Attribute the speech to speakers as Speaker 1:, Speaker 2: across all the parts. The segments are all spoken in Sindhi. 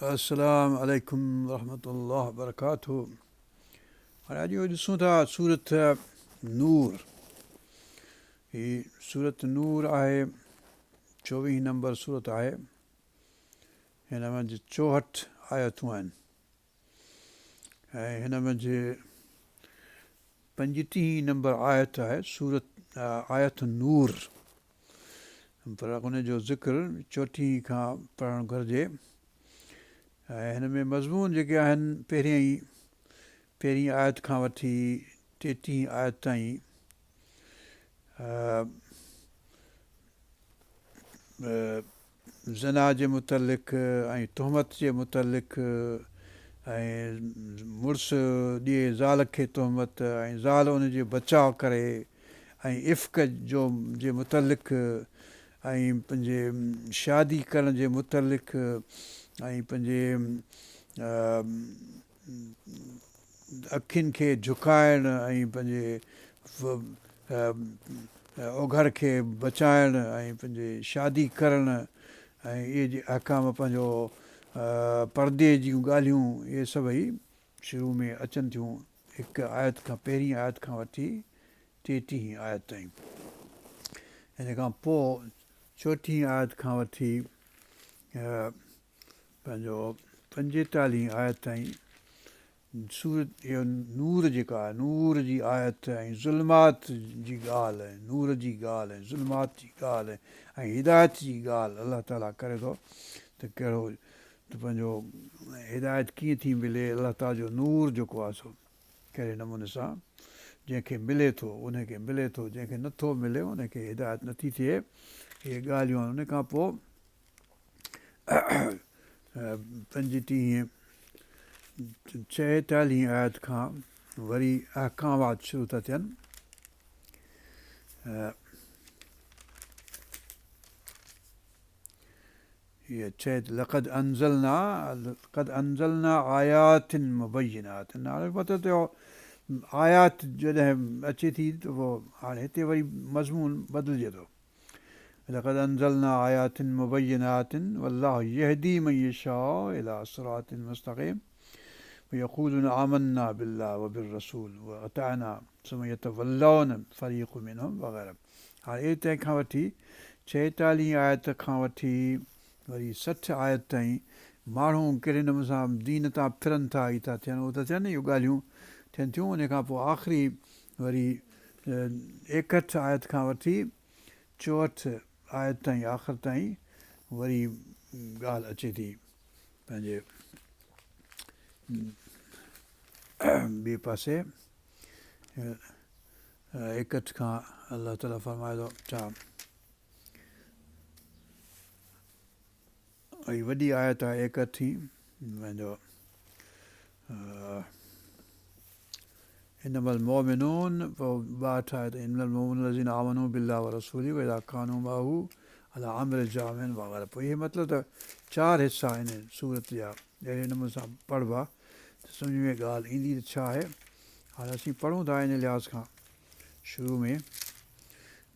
Speaker 1: السلام عليڪم ورحمة الله وبرڪاته هاڻي اڄ ڏسون ٿا سورت نور هي سورت نور آهي چوويهه نمبر سورت آهي هن منجه چوهٺ آيتون آهن ۽ هن منجه پنجٽيهين نمبر آيت آهي سورت آيت نور پر ان جو ذڪر چوٽيهين کان پڙهڻ گهرجي ۽ هن ۾ مضمون جيڪي آهن پهريائين پهرين آيت کان وٺي ٽيٽيهين آيت تائين زنا جي متعلق ۽ تهمت جي متعلق ۽ مڙس ڏئي زال کي تهمت ۽ زال ان جي بچاء ڪري ۽ افڪ جو جي متعلق ۽ پنهنجي شادي ڪرڻ جي متعلق ۽ پنهنجي اکين کي جهڪائڻ ۽ پنهنجي اوگهڙ کي بچائڻ ۽ پنهنجي شادي ڪرڻ ۽ اهي جي احڪام پنهنجو پردي جون ڳالهيون اهي سڀئي شروع ۾ اچن ٿيون هڪ آيت کان پهرين آيت کان وٺي ٽيٽيهين آيت تائين ان کان پوء چوٽيهين آيت کان وٺي پنهنجو پنجيتاليهين آيت تائين سورت اهو نور جيڪا آهي نور جي آيت ۽ ظلمات جي ڳالهه ۽ نور جي ڳالهه ۽ ظلمات جي ڳالهه ۽ هدايت جي ڳالهه الله تعاليٰ ڪري ٿو ته ڪهڙو ته پنهنجو هدايت ڪيئن ٿي ملي الله تعاليٰ جو نور جيڪو آهي سو ڪهڙي نموني سان جنهن کي ملي ٿو ان کي ملي ٿو جنهن کي نٿو ملي ان کي هدايت نٿي ٿئي اهي ڳالهيون آهن ان کان پوء پنجٽيهين ڇهيتاليهين آيت کان وري احڪامات شروع ٿا ٿين. هي چئي ته لقد انزلنا لقد انزلنا آيات مبينات هاڻي مطلب ته آيات جڏهن اچي ٿي ته پوء هاڻي هتي وري مضمون بدلجي ٿو لقد انزلنا آيات مبينات والله يهدي من يشاء الي صراط مستقيم ويقولون آمنا بالله وبالرسول واطعنا ثم يتولون فريق منهم وغيره هاڻي اهي تنهن کان وٺي ڇهيتاليهين آيت کان وٺي وري 60 آيت تائين ماڻهو ڪهڙي نموني سان دين تان ڦرن ٿا هي ٿا ٿين هو ٿا ٿين اهو ڳالهيون ٿين ٿيون ان کان پوء آخري وري ايڪهٺ آيت کان وٺي چوهٺ آيت تائين آخر تائين وري ڳالهه اچي ٿي پنهنجي ٻئي پاسي ايڪهٺ کان الله تعاليٰ فرمائي ٿو ڇا هي وڏي آيت آهي ايڪهٺين پنهنجو انما المؤمنون پوء ٻاهٺ آيت انما المؤمنون الذين آمنوا بالله ورسوله واذا كانوا معه على امر جامع وغيره پوء اهي مطلب ته چار حصا آهن سورت جا اهڙي نموني سان پڙهبا ته سمجھ ۾ ڳالهه ايندي ته ڇا آهي هاڻي اسين پڙهون ٿا ان لحاظ کان شروع ۾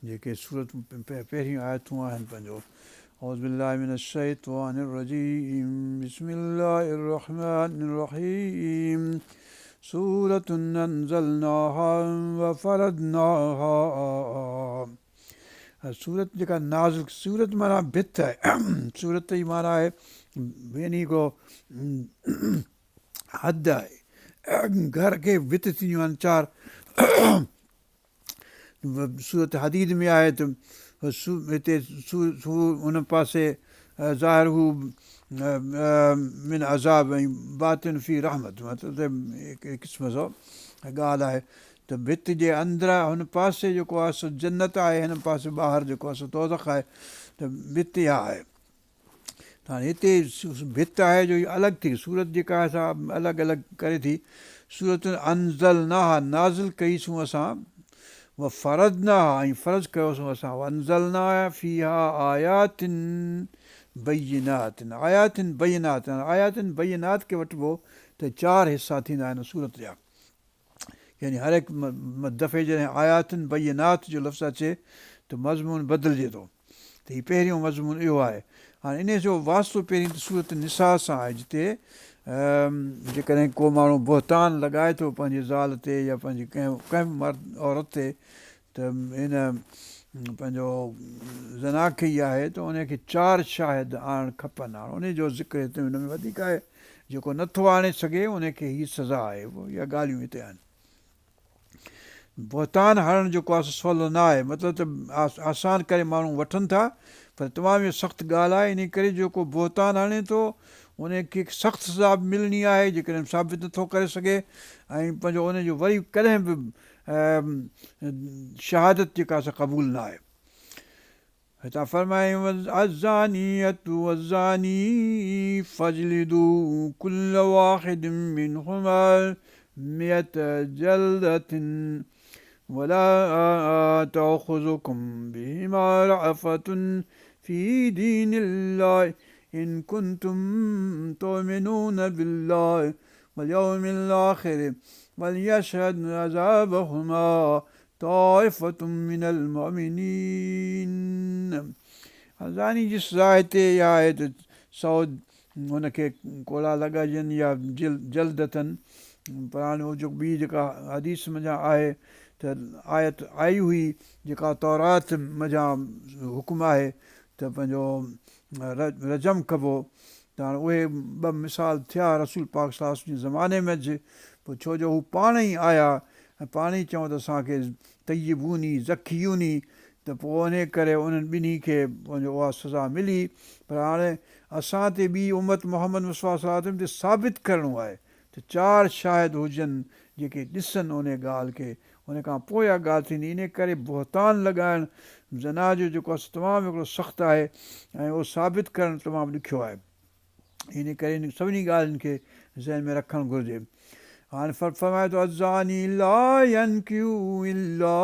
Speaker 1: جيڪي سورت پهريون آيتون آهن پنهنجو اعوذ بالله من الشيطان الرجيم بسم الله الرحمن الرحيم سورة انزلناها وفرضناها سورت جيڪا نازل سورت معنيٰ ڀت آهي سورت جي معنيٰ آهي يعني هڪڙو حد آهي گهر کي ڀت ٿينديون آهن چار سورت حديد ۾ آهي ته هتي هن پاسي ظاهر هو من عذاب ۽ باطن في رحمت مطلب ته هڪ قسم جو ڳالهه آهي ته ڀت جي اندر هن پاسي جيڪو آهي سو جنت آهي هن پاسي ٻاهر جيڪو آهي سو دوزخ آهي ته ڀت اها آهي ته هاڻي هتي ڀت آهي جو الڳ ٿي سورت جيڪا آهي سا الڳ الڳ ڪري ٿي سورت انزلناها نازل ڪئي سون اسان وفرضناها ۽ فرض ڪيوسون اسان وانزلنا فيها آيات بينات آيات بينات آيات بينات کي وٺبو ته چار حصا ٿيندا آهن سورت جا يعني هر هڪ دفعي جڏهن آيات بينات جو لفظ اچي ته مضمون بدلجي ٿو ته هي پهريون مضمون اهو آهي. هاڻي انهيء جو واسطو پهرين ته سورة النساء سان آهي جتي جيڪڏهن ڪو ماڻهو بهتان لڳائي ٿو پنهنجي زال تي يا پنهنجي ڪنهن ڪنهن به مرد عورت تي ته هن پنهنجو زنا ڪئي آهي ته ان کي چار شاهد آڻڻ کپن هاڻ ان جو ذڪر هتي هن ۾ وڌيڪ آهي جيڪو نٿو آڻي سگهي ان کي هي سزا آهي اها ڳالهيون هتي آهن بهتان هڻڻ جيڪو آهي سو سولو نه آهي مطلب ته آسان ڪري ماڻهو وٺن ٿا پر تمام اهو سخت ڳالهه آهي انهي ڪري جيڪو بهتان هڻي ٿو ان کي سخت سزا به ملڻي آهي جيڪڏهن ثابت نٿو ڪري سگهي ۽ پنهنجو ان جو وري ڪڏهن به شهادت جيڪا سا قبول نه آهي. هتان فرمايائين الزانية والزاني فاجلدوا كل واحد منهما مئة جلدة ولا تأخذكم بهما رأفة في دين الله إن كنتم تؤمنون بالله واليوم الآخر وليشهد عذابهما طائفة من المؤمنين زاني جي سزا هتي اها آهي ته سو هن کي ڪوڙا لڳائجن يا جلدة پر هاڻي هو جيڪو ٻي جيڪا حديث منجهان آهي ته آيت آئي هئي جيڪا تورات منجهان حڪم آهي ته پنهنجو رجم ڪبو ته هاڻي اهي ٻه مثال ٿيا رسول پاڪ صلي الله عليه وسلم جي زماني ۾ پوء ڇو جو هو پاڻ ئي آيا ۽ پاڻ ئي چون ته اسان کي طيبوني زڪيوني ته پوء انهي ڪري انهن ٻنهي کي پنهنجو اها سزا ملي پر هاڻي اسان تي ٻي امت محمد مصطفيٰ صلي الله عليه وسلم تي ثابت ڪرڻو آهي ته چار شاهد هجن جيڪي ڏسن انهي ڳالهه کي ان کان پوء اها ڳالهه ٿيندي انهي ڪري بهتان لڳائڻ زنا جو جيڪو آهي سو تمام هڪڙو سخت آهي ۽ اهو ثابت ڪرڻ تمام ڏکيو آهي. ان ڪري انهن سڀني ڳالهين کي ذهن ۾ رکڻ گهرجي. هاڻي فرمائي ٿو الزاني لا ينڪح الا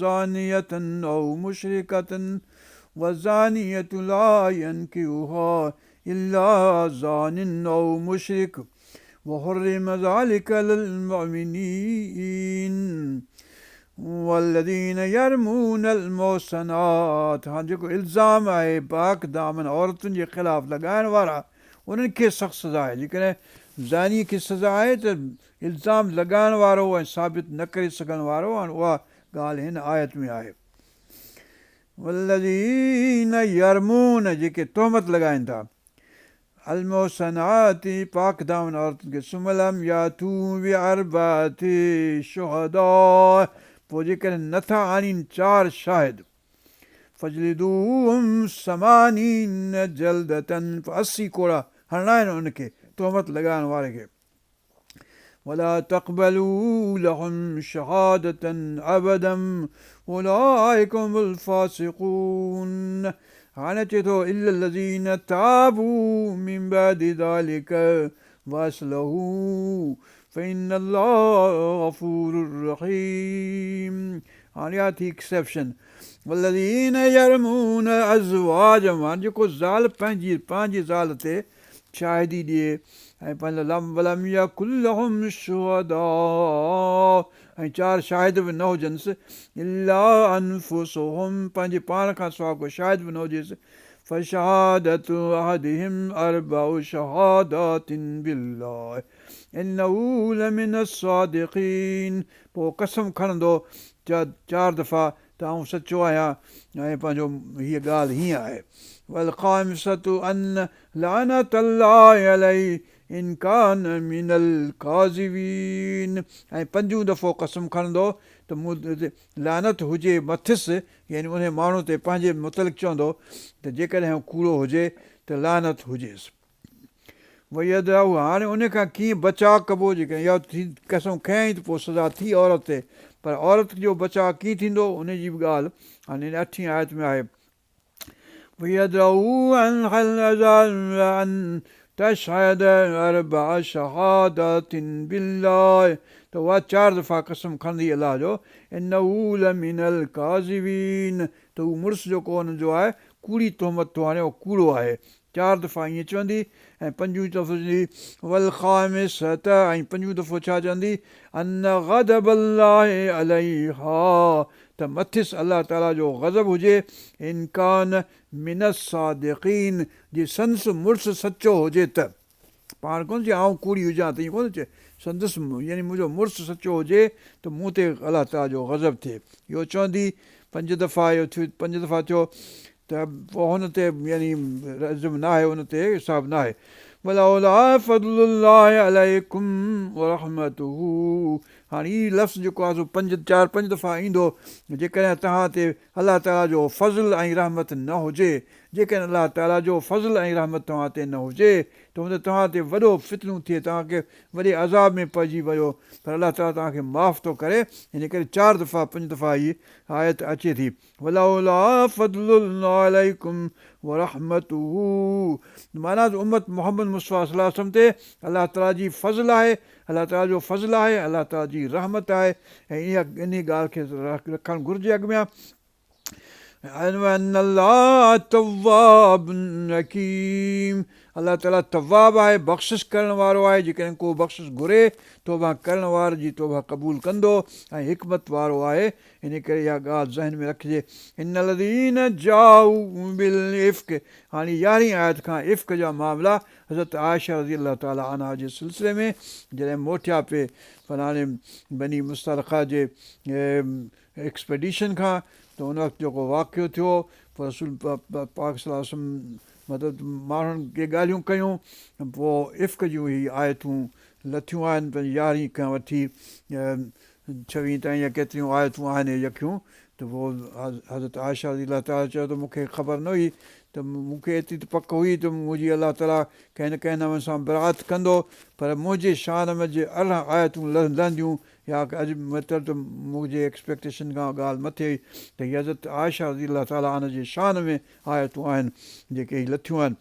Speaker 1: زانية او مشرڪة والزانية لا ينڪحها الا زان او مشرڪ وحرم ذلڪ علي المؤمنين والذين يرمون المحصنات هاڻ جيڪو الزام آهي پاڪ دامن عورتن جي خلاف لڳائڻ وارا انهن کي سخت سزا آهي جيڪڏهن زاني کي سزا آهي ته الزام لڳائڻ وارو ۽ ثابت نه ڪري سگهڻ وارو هاڻ اها ڳالهه هن آيت ۾ آهي والذين يرمون جيڪي تهمت لڳائن ٿا المحصنات پاڪ دامن عورتن کي ثم لم ياتوا باربعة شهداء پوء جيڪڏهن نه ٿا آڻين چار شاهد فاجلدوهم ثمانين جلدة پوء 80 ڪوڙا هڻڻا آهن ان کي تهمت لڳائڻ واري کي. ولا تقبلوا لهم شهادة ابدا اولئک هم الفاسقون هاڻي اچي ٿو الا الذين تابوا من بعد ذلک واصلحوا فان الله غفور رحيم هاڻي اها ٿي ايڪسيپشن والذين يرمون ازواجهم هاڻي جيڪو زال پنهنجي پنهنجي زال تي شاهدي ڏئي ۽ پنهنجو لم ولم يڪن لهم شهداء ۽ چار شاهد به نه هجنس الا انفسهم پنهنجي پاڻ کان سواء ڪو شاهد به نه هجيس فشهادة احدهم اربع شهادات بالله انه لمن الصادقين پوء قسم کڻندو چار دفعا ته آئون سچو آهيان ۽ پنهنجو هيء ڳالهه هيئن آهي، والخامسة ان لعنة الله عليه ان ڪان من الڪاذبين ۽ پنجون دفعو قسم کڻندو ته مون تي لعنت هجي مٿس يعني انهي ماڻهو تي پنهنجي متعلق چوندو ته جيڪڏهن هو ڪوڙو هجي ته لعنت هجيس. ويدرأ هاڻي ان کان ڪيئن بچاء ڪبو جيڪڏهن اها ٿي قسم کنيائين ته پوء سزا ٿي عورت تي پر عورت جو بچاء ڪيئن ٿيندو ان جي به ڳالهه هاڻي هن اٺين آيت ۾ آهي ويدرأ عنها العذاب ان تشهد اربع شهادات بالله ته اها چار دفعا قسم کڻندي الله جو انه لمن الڪاذبين ته هو مڙس جيڪو ان جو آهي ڪوڙي تهمت ٿو هڻي اهو ڪوڙو آهي. چار دفعا ائين چوندي ۽ پنجون دفعو چوندي والخامسة ۽ پنجون دفعو ڇا چوندي ان غضب الله عليها ته مٿس الله تعالي جو غضب هجي ان ڪان من الصادقين جي سندس مڙس سچو هجي ته. پاڻ ڪونه چئي آئون ڪوڙي هجان ته ائين ڪونه چئي سندس يعني منهنجو مڙس سچو هجي ته مون تي الله تعاليٰ جو غضب ٿئي اهو چوندي پنج دفعا اهو ٿيو پنج دفعا ٿيو ته پوء هن تي يعني رجم ناهي ان تي حساب ناهي ولولا فضل الله عليڪم ورحمته هاڻي هي لفظ جيڪو آهي سو پنج چار پنج دفعا ايندو جيڪڏهن توهان تي الله تعاليٰ جو فضل ۽ رحمت نه هجي جيڪڏهن الله تعاليٰ جو فضل ۽ رحمت توهان تي نه هجي ته هوند توهان تي وڏو فتنو ٿئي، توهان کي وڏي عذاب ۾ پئجي ويو، پر الله تعاليٰ توهان کي معاف ٿو ڪري، ان ڪري چار دفعا پنج دفعا هي آيت اچي ٿي، ولولا فضل الله عليڪم ورحمته معنيٰ ته امت محمد مصطفيٰ صلي الله عليه وسلم تي الله تعاليٰ جي فضل آهي، الله تعاليٰ جو فضل آهي، الله تعاليٰ جي رحمت آهي ۽ انهي ڳالهه کي رکڻ گهرجي اڳ ۾. وان الله تواب حڪيم الله تعالي تواب آهي بخشش ڪرڻ وارو آهي جيڪڏهن ڪو بخشش گهري توبه ڪرڻ واري جي توبه قبول ڪندو ۽ حڪمت وارو آهي ان ڪري اها ڳالهه ذهن ۾ رکجي ان الذين جاءوا بالافڪ هاڻي يارهين آيت کان افڪ جا معاملا حضرت عائشه رضي الله تعالي عنها جي سلسلي ۾ جڏهن موٽيا پي فلاڻي بني مصطلقه جي ايڪسپيڊيشن کان ته ان وقت جيڪو واقعو ٿيو پوء رسول پاڪ صلي الله عليه وسلم مطلب ماڻهن ڪي ڳالهيون ڪيون پوء افڪ جون هي آيتون لٿيون آهن پنهنجي يارهين کان وٺي ڇويهين تائين يا ڪيتريون آيتون آهن اهي يکيون ته پوء حضرت عائشه رضي الله تعالٰي چيو ته مون کي خبر نه هئي ته مون کي ايتري ته پڪ هئي ته منهنجي الله تعالٰي ڪنهن نه ڪنهن نموني سان برات ڪندو پر منهنجي شان ۾ جي 18 آيتون لهنديون يا اڄ مطلب ته منهنجي ايڪسپيڪٽيشن کان ڳالهه مٿي هئي ته هي حضرت عائشه رضي الله تعالٰي عنها جي شان ۾ آيتون آهن جيڪي هي لٿيون آهن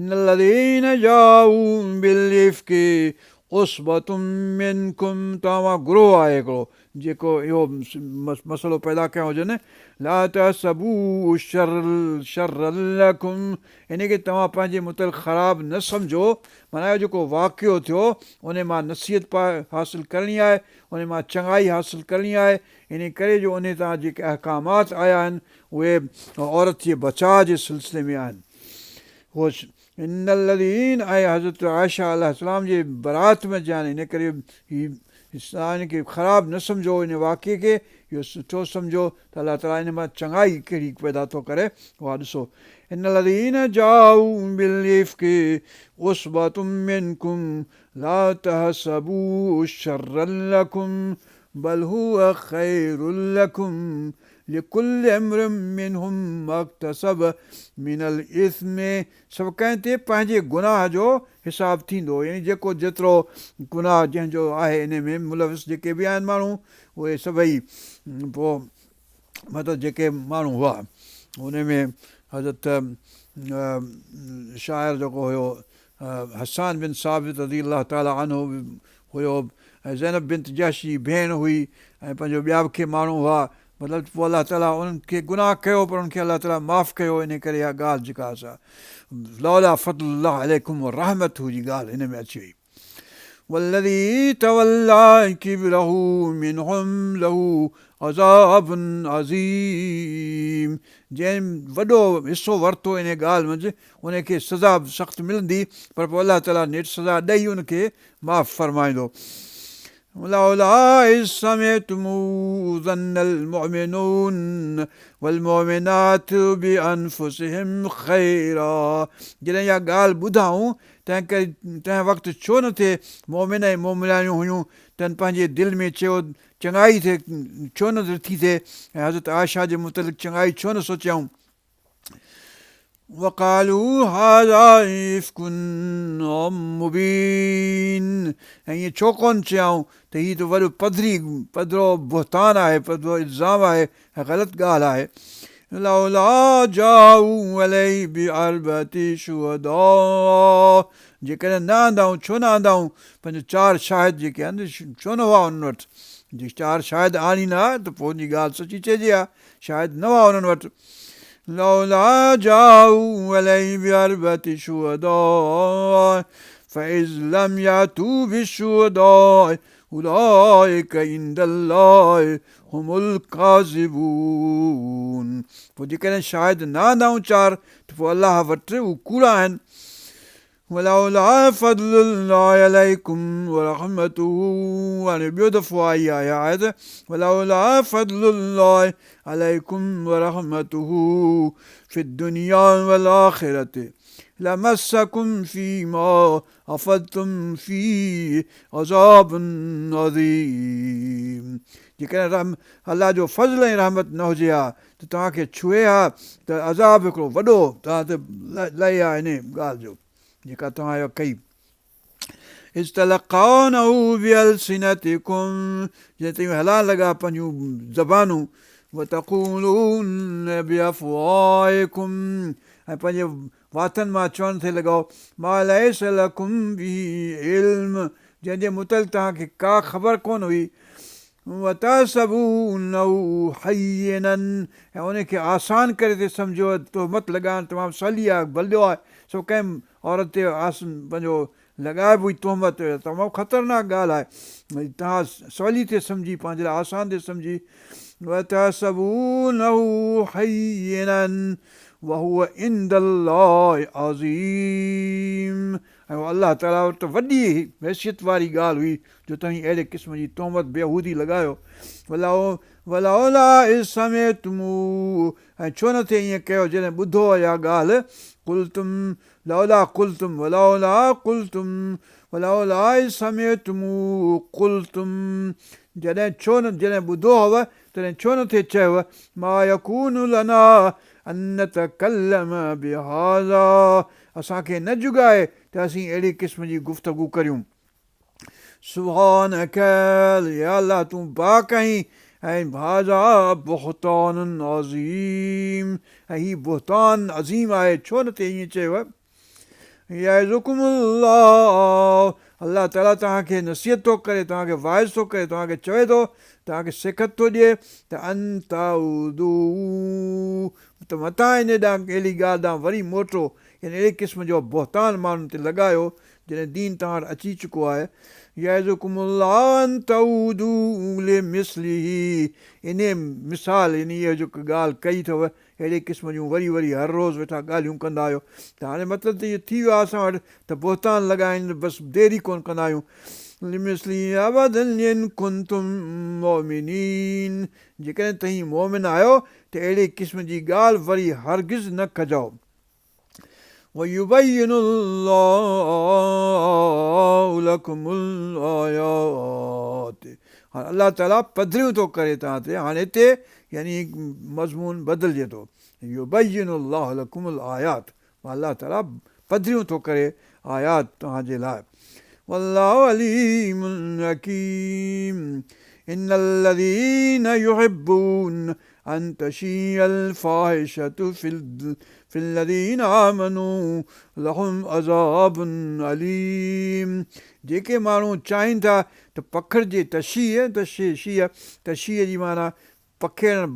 Speaker 1: ان الذين جاءوا بالافڪ عصبة منڪم توهان مان گروهه آهي هڪڙو جيڪو اهو مسئلو پيدا ڪيو هجن لا تحسبوه شرا لڪم ان کي توهان پنهنجي متعلق خراب نه سمجهو معنيٰ اهو جيڪو واقعو ٿيو، انهي مان نصيحت حاصل ڪرڻي آهي، انهي مان چڱائي حاصل ڪرڻي آهي، انهي ڪري جو انهي تان جيڪي احڪامات آيا آهن، اهي عورت جي بچاء جي سلسلي ۾ آهن. هو ان الذين ۽ حضرت عائشه عليه السلام جي برات ۾ جان انهي ڪري هي ان کي خراب نه سمجهو ان واقعي کي اهو سٺو سمجهو ته الله تعالي ان مان چڱائي ڪهڙي پيدا ٿو ڪري اها ڏسو ان الذين جاءوا بالافڪ عصبة منڪم لا تحسبوه شرا لڪم بل هو خير لڪم لڪل امرئ منهم ما اڪتسب من الاثم سڀ ڪنهن تي پنهنجي گناهه جو حساب ٿيندو يعني جيڪو جيترو گناهه جنهن جو آهي انهي ۾ ملوث جيڪي به آهن ماڻهو اهي سڀئي پوء مطلب جيڪي ماڻهو هئا انهي ۾ حضرت شاعر جيڪو هيو حسان بن ثابت رضي الله تعالٰي عنه هيو ۽ زينب بنت جحش جي ڀيڻ هئي ۽ پنهنجو ٻيا به ڪي ماڻهو هئا مطلب ته پوء الله تعاليٰ انهن کي گناهه ڪيو پر انهن کي الله تعاليٰ معاف ڪيو انهي ڪري اها ڳالهه جيڪا سا لولا فضل الله عليڪم ورحمته جي ڳالهه هن ۾ اچي وئي والذي تولي ڪبره منهم له عذاب عظيم جنهن وڏو حصو ورتو انهي ڳالهه منجهه ان کي سزا به سخت ملندي پر پوء الله تعاليٰ نيٺ سزا ڏئي ان کي معاف فرمائيندو. لولا اذ سمعتموه ظن المؤمنون والمؤمنات بانفسهم خيرا جڏهن اها ڳالهه ٻڌائون تنهن ڪري تنهن وقت ڇو نه ٿئي مؤمن ۽ مؤمناڻيون هيون تن پنهنجي دل ۾ چيو چڱائي ٿئي ڇو نه ٿي ٿئي ۽ حضرت عائشه جي متعلق چڱائي ڇو نه سوچيائون وقالوا هذا افڪ مبين ۽ ائين ڇو ڪونه چيائون ته هي ته وڏو پڌري پڌرو بهتان آهي پڌرو الزام آهي ۽ غلط ڳالهه آهي لولا جاءوا عليه باربعة شهداء جيڪڏهن نه آندائون ڇو نه آندائون پنهنجو چار شاهد جيڪي آهن ڇو نه هئا انهن وٽ جي چار شاهد آڻين ها ته پوء ان جي ڳالهه سچي چئجي ها شاهد نه هئا انهن وٽ. لولا جاءوا عليه بأربعة شهداء فإذ لم يأتوا بالشهداء أولئك عند الله هم الڪاذبون پوء جيڪڏهن شاهد نه آندائون چار ته پوء الله وٽ هو ڪوڙا آهن. ولولا فضل الله عليڪم ورحمته هاڻي ٻيو دفعو آئي آهي آيت ولولا فضل الله عليڪم ورحمته في الدنيا والآخرة لمسڪم فيما افضتم فيه عذاب عظيم جيڪڏهن رحم الله جو فضل ۽ رحمت نه هجي ها ته توهان کي ڇهي ها ته عذاب هڪڙو وڏو توهان تي لهي ها انهيء ڳالهه جو جيڪا توهان اها ڪئي. اذ تلقونه بالسنتڪم جڏهن توهين هلائڻ لڳا پنهنجون زبانون وتقولون بافواهڪم ۽ پنهنجي واتن مان چوڻ ٿي لڳؤ، ما ليس لڪم به علم، جنهن جي متعلق توهان کي ڪا خبر ڪونه هئي، وتحسبونه هينا، ۽ ان کي آسان ڪري ٿي سمجهيو، تهمت لڳائڻ تمام سولي آهي، ڀليو آهي، سو ڪنهن عورت تي پنهنجو لڳائبو ئي تهمت تمام خطرناڪ ڳالهه آهي، توهان سولي ٿي سمجهي، پنهنجي لاء آسان ٿي سمجهي، وتحسبونه هينا وهو عند الله عظيم ۽ اها الله تعاليٰ وٽ وڏي حيثيت واري ڳالهه هئي جو توهين اهڙي قسم جي تهمت بيهودي لڳايو ولولا اذ سمعتموه ۽ ڇو نه ٿي ائين ڪيو جڏهن ٻڌو اها ڳالهه قلتم لولا قلتم ولولا قلتم ولولا اذ سمعتموه قلتم جڏهن ڇو نه جڏهن ٻڌو هوء تڏهن ڇو نه ٿي چيو ما يڪون لنا ان نتڪلم بهذا اسان کي نه جڳائي ته اسين اهڙي قسم جي گفتگو ڪريون. سبحانک يا الله تون پاڪ آهين ۽ هذا بهتان عظيم ۽ هي بهتان عظيم آهي ڇو نه ٿي ائين چيو يعظڪم الله الله تعاليٰ توهان کي نصيحت ٿو ڪري توهان کي واعظ ٿو ڪري توهان کي چوي ٿو توهان کي سيکت ٿو ڏئي ته ان تعودوا ته متان ان ڏانهن اهڙي ڳالهه ڏانهن وري موٽو يعني اهڙي قسم جو بهتان ماڻهن تي لڳايو جڏهن دين توهان وٽ اچي چڪو آهي يعظڪم الله ان تعودوا لمثله انهي مثال يعني اهو جيڪو ڳالهه ڪئي اٿو اهڙي قسم جون وري وري هر روز ويٺا ڳالهيون ڪندا آهيو ته هاڻي مطلب ته اهو ٿي ويو آهي اسان وٽ ته بهتان لڳائڻ بس دير ئي ڪونه ڪندا آهيون لمثله ابدا ان ڪنتم مؤمنين جيڪڏهن توهين مؤمن آهيو ته اهڙي قسم جي ڳالهه وري هرگز نه ڪجو. ويبين الله لڪم الآيات هاڻي الله تعاليٰ پڌريون ٿو ڪري توهان تي هاڻي هتي يعني مضمون بدلجي ٿو يبين الله لڪم الآيات الله تعاليٰ پڌريون ٿو ڪري آيات توهان جي لاء والله عليم حڪيم ان الذين يحبون ان تشيع الفاحشة في الذين آمنوا لهم عذاب اليم جيڪي ماڻهو چاهين ٿا ته پکڙجي تشيع، تشيع، تشيع جي معنيٰ پکيڙڻ،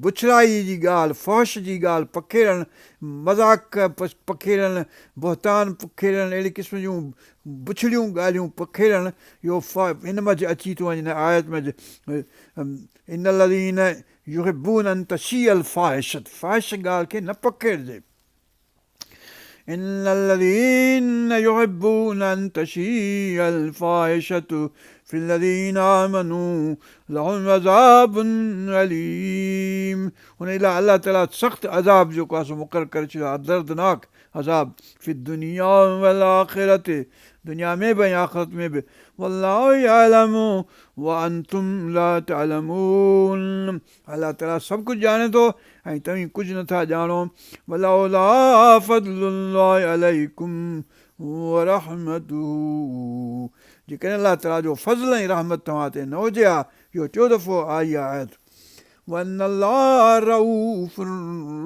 Speaker 1: بڇڙائي جي ڳالهه، فحش جي ڳالهه پکيڙڻ، مذاق پکيڙڻ، بهتان پکيڙڻ، اهڙي قسم جون بڇڙيون ڳالهيون پکيڙڻ اهو هن منجهه اچي ٿو وڃي هن آيت منجهه ان الذين يحبون ان تشيع الفاحشة فاحش ڳالهه کي نه پکيڙجي ان الذين يحبون ان تشيع الفاحشة في الذين آمنوا لهم عذاب اليم ان لاء الله تعالي سخت عذاب جيڪو آهي سو مقرر ڪري ڇڏيو آهي دردناڪ عذاب في الدنيا والآخرة دنيا ۾ به ۽ آخرت ۾ به والله يعلم وانتم لا تعلمون الله تعالي سڀ ڪجهه ڄاڻي ٿو ۽ توهين ڪجهه نٿا ڄاڻو ولولا فضل الله عليڪم ورحمته جيڪڏهن الله تعالي جو فضل ۽ رحمت توهان تي نه هجي ها اهو ٽيون دفعو آئي آهي آيت. وان الله رؤوف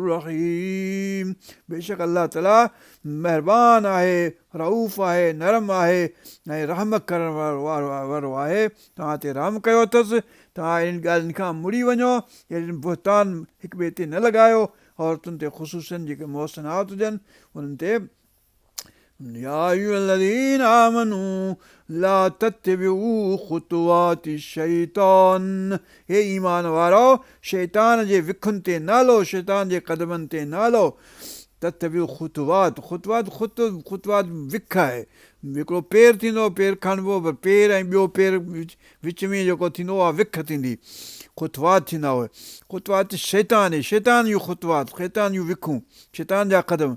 Speaker 1: رحيم بيشڪ الله تعالي مهربان آهي، رؤوف آهي، نرم آهي ۽ رحم ڪرڻ وارو آهي، توهان تي رحم ڪيو اٿس، توهان اهڙين ڳالهين کان مڙي وڃو، اهڙين بهتان هڪ ٻئي تي نه لڳايو، عورتن تي خصوصاً جيڪي محصنات هجن انهن تي. يا ايها الذين آمنوا لا تتبعوا خطوات الشيطان اي ايمان وارؤ! شيطان جي وکن تي نه هلو، شيطان جي قدمن تي نه هلو. تتبعوا خطوات، خطوات خط خطوات وک آهي. هڪڙو پير ٿيندو، پير کڻبو پر پير ۽ ٻيو پير وچ ۾ جيڪو ٿيندو اها وک ٿيندي. خطوات ٿيندا اهي. خطوات شيطان، شيطان جون خطوات، شيطان جون وکون، شيطان جا قدم.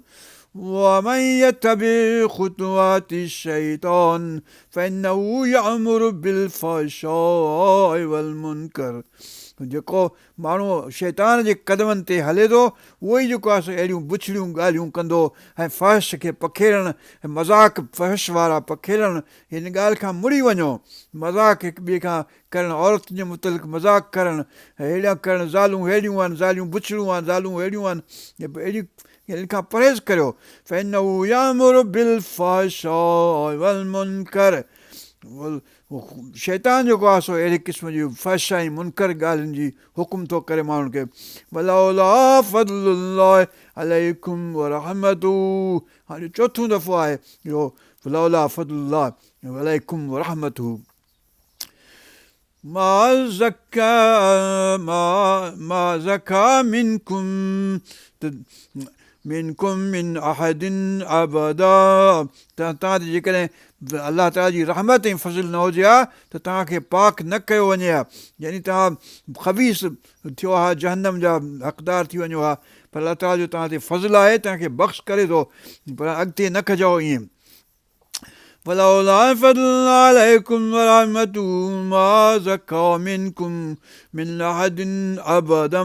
Speaker 1: ومن يتبع خطوات الشيطان فانه يامر بالفحشاء والمنڪر جيڪو ماڻهو شيطان جي قدمن تي هلي ٿو اهو ئي جيڪو آهي سو اهڙيون بڇڙيون ڳالهيون ڪندو ۽ فحش کي پکيڙڻ ۽ مذاق فحش وارا پکيڙڻ هن ڳالهه کان مڙي وڃو مذاق هڪ ٻئي کان ڪرڻ عورتن جي متعلق مذاق ڪرڻ هيڙيان ڪرڻ زالون هيڙيون آهن زاليون بڇڙيون آهن زالون هيڙيون آهن اهڙيون ان کان پرهيز ڪريو، فانه يامر بالفحشاء والمنڪر شيطان جيڪو آهي سو اهڙي قسم جي فحش ۽ منڪر ڳالهين جي حڪم ٿو ڪري ماڻهن کي ولولا فضل الله عليڪم ورحمته هاڻي چوٿون دفعو آهي اهو ولولا فضل الله عليڪم ورحمته ما زڪا ما زڪا منڪم منڪم من احد ابدا ته توهان تي جيڪڏهن الله تعاليٰ جي رحمت ۽ فضل نه هجي ها ته توهان کي پاڪ نه ڪيو وڃي ها يعني توهان خبيث ٿيو ها جهنم جا حقدار ٿي وڃو ها پر الله تعاليٰ جو توهان تي فضل آهي توهان کي بخش ڪري ٿو پر اڳتي نه ڪجو ائين ولولا فضل الله عليڪم ورحمته ما زڪا منڪم من احد ابدا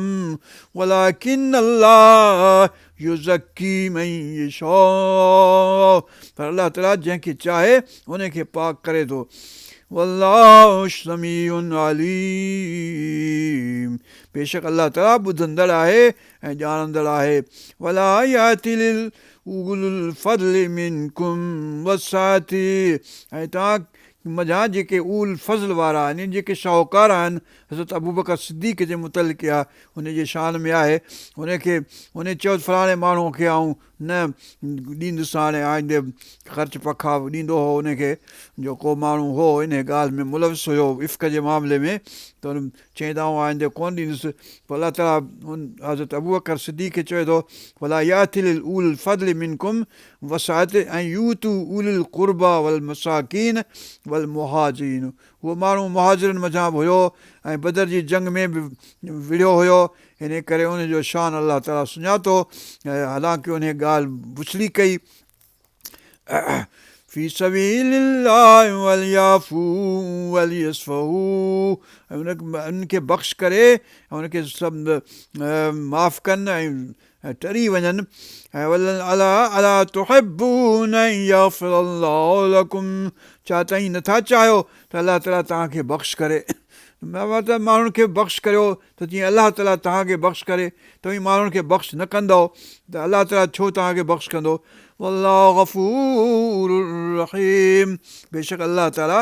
Speaker 1: ولڪن الله يزڪي من يشاء پر الله تعالي جنهن کي چاهي ان کي پاڪ ڪري ٿو والله سميع عليم بيشڪ الله تعالي ٻڌندڙ آهي ۽ ڄاڻندڙ آهي ولا ياتل اولو الفضل منڪم والسعة ۽ توهان منجهان جيڪي اولو الفضل وارا آهن يعني جيڪي شاهوڪار آهن حضرت ابوبڪر صديق جي متعلق اها ان جي شان ۾ آهي ان کي ان چيو ته فلاڻي ماڻهوء کي آئون نه ڏيندس هاڻي آئندي خرچ پکا ڏيندو هو ان کي جو ڪو ماڻهو هو انهي ڳالهه ۾ ملوث هيو افڪ جي معاملي ۾ ته ان چيائين ته آئون آئندي ڪونه ڏيندس. پوء الله تعاليٰ ان حضرت ابوبڪر صديق کي چوي ٿو، ولا ياتل اولو الفضل منڪم والسعة ان يؤتوا اولي القربي والمساڪين والمهاجرين هو ماڻهو مهاجرن منجهان به هيو ۽ بدر جي جنگ ۾ به وڙهيو هيو انهي ڪري ان جو شان الله تعاليٰ سڃاتو حالانڪه انهي ڳالهه بڇڙي ڪئي. في سبيل الله وليعفو وليصفحو ۽ انهن کي بخش ڪري ۽ ان کي سڀ معاف ڪن ۽ ٽري وڃن ۽ الا تحبون ان يغفر الله لڪم ڇا توهين نٿا چاهيو ته الله تعالي توهان کي بخش ڪري مطلب ماڻهن کي بخش ڪريو ته جيئن الله تعاليٰ توهان کي بخش ڪري، توهين ماڻهن کي بخش نه ڪندؤ ته الله تعاليٰ ڇو توهان کي بخش ڪندو؟ والله غفور رحيم بيشڪ الله تعاليٰ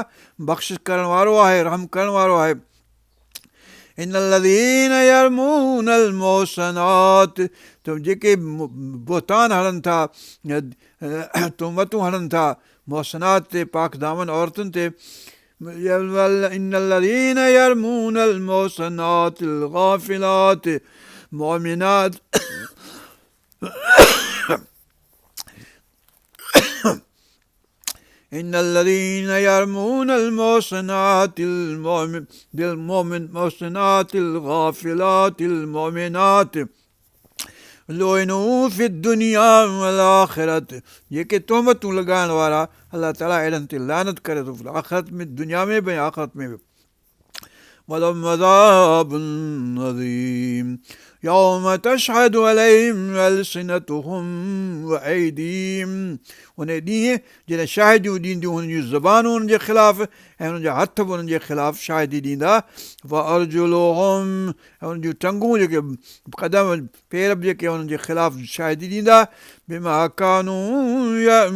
Speaker 1: بخشش ڪرڻ وارو آهي، رحم ڪرڻ وارو آهي. ان الذين يرمون المحصنات ته جيڪي بهتان هڻن ٿا، تهمتون هڻن ٿا محصنات تي، پاڪدامن عورتن تي، ان الذين يرمون المحصنات الغافلات المؤمنات ان الذين يرمون المحصنات المحصنات الغافلات المؤمنات لعنوا في الدنيا والآخرة جيڪي تهمتون لڳائڻ وارا الله تعالي اهڙن تي لعنت ڪري ٿو آخرت ۾ دنيا ۾ به ۽ آخرت ۾ به ولهم عذاب عظيم يوم تشهد عليهم السنتهم وايديهم انهي ڏينهن جڏهن شاهديون ڏينديون هنن جون زبانون انهن جي خلاف ۽ انهن جا هٿ به انهن جي خلاف شاهدي ڏيندا وارجلهم ۽ انهن جون ٽنگون جيڪي قدم پير به جيڪي انهن جي خلاف شاهدي ڏيندا بما ڪانوا.